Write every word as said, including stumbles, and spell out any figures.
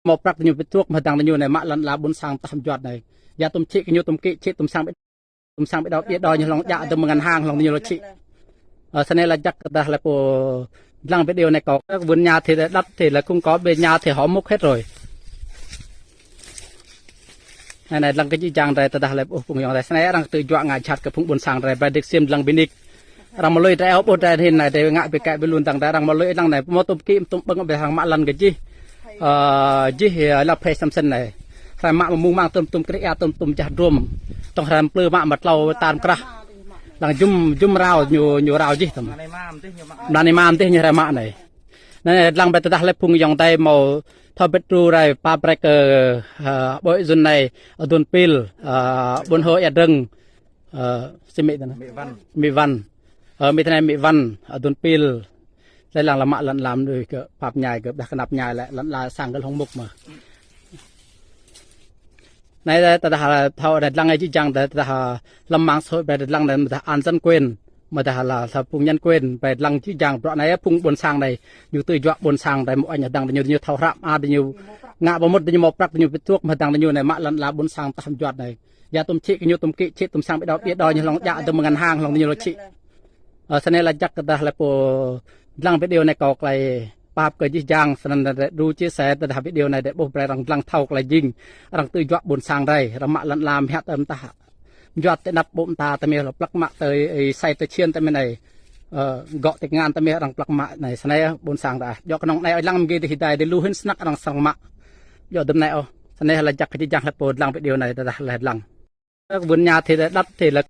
Hmâo prăk ñu pơtruh mơ̆ dang ñu anai mă lăn ala ƀôn sang tah mơjuăt anai. Yua tŭm čhĭ kơ ñu tŭm kĭ čhĭ tŭm sang ƀĭ, tŭm sang ƀĭ đao ƀiă đao ñu hlŏng djă tơ̆m ngân hàng hlŏng ñu lŏ čhĭ. Ơ, snei laĭ jăk tơdah lĕ pô dlăng video anai kâo. Vườn nhà thì đã đất thì là không có, bên nhà thì họ múc hết rồi. Anai anai dlăng kơ jih jang rai tơdah lĕ ƀuh phung ayŏng rai. Snei arăng tơjuă ngă jhat kơ phung ƀôn sang rai, brơi đĭ ksiêm dlăng bơnik. Arăng mă lui rai ôh ƀuh rai hin anai rai ngă ƀiă kơ ƀiă lun dang rai arăng mă lui lăng anai. Hmâo tŭm kĭ tŭm ƀơ̆ng ƀĕ arăng mă lăn kơ jih. Ơ, jih, ơ, lăp phê samsăn anai. Rai mă mơ̆ng mơ̆ng tŭm tŭm krĕ ia tŭm tŭm jah drôm. Tŏng rai plư mă mă tlâo tam krah. Lăng jum jum rao ñu ñu rao jih tŭm. Mlan anai mă mơ̆ng tih ñu rai mă anai. Anai dlăng ƀĕ tơdah lĕ phung ayŏng adơi hmâo thâo bĕ tru rai pap brơi kơ, ơ, ƀơi zun anai, ơ, Dun Pil, ơ, ƀôn hô Ia Drưng, ơ, si Mĭ tơ anai. Mĭ Văn. Mĭ Văn. Ơ, Mĭ tơ anai Mĭ Văn, ơ, Dun Pil. Lĕ lăng lăm mă lăn ala mơnuih kơ pap ñai kơ ƀiădah kơnăp ñai lĕ lăn ala sang kơ hlŏng mŭk mơ̆. Anai tơdah thâo anai dlăng jih jang tơdah lăm mạng xã hội ƀĕ dlăng anai mơ̆ tơdah an dân quyền mơ̆ tơdah là sa phung nhân quyền ƀĕ dlăng jih jang bruă anai phung ƀôn sang anai ñu tơjuă ƀôn sang anai mơ̆ anai dang ñu ñu thâo hrăm a ñu ngă ƀu mŭt ñu hmâo prăk ñu pơtruh mơ̆ dang ñu anai mă lăn ala ƀôn sang tah mơjuăt anai. Yua tŭm čhĭ kơ ñu tŭm kĭ čhĭ tŭm sang ƀĭ đao ƀiă đao ñu hlŏng djă tơ̆m ngân hàng hlŏng ñu lŏ čhĭ. Ơ, snei laĭ jăk tơdah lĕ pô dlăng video anai kâo klei pap kơ jih jang snăn rai đu chia sẻ tơdah video anai rai ƀuh brơi arăng dlăng thâo klei jing arăng tơjuă ƀôn sang rai arăng mă lăn ala mơhiăt tơ̆m tah. Mơjuăt tơ anăp ƀô̆ mơta tơmĕh lŏ plăk mă tơ, ơ, sai tơ čhiên tơmĕh anai. Ơ, gŏ tĕk ngăn tơmĕh arăng plăk mă anai snei ƀôn sang rai. Djŏ kơnơ̆ng anai ơi lăng mơ̆ng gih tơ hơdai dih lu hĭn snăk arăng srăng mă. Djŏ tơ̆m anai ôh. Snei laĭ jăk kơ jih jang lĕ pô dlăng video anai tơdah lĕ dlăng. Vườn nhà thì đã đất thì là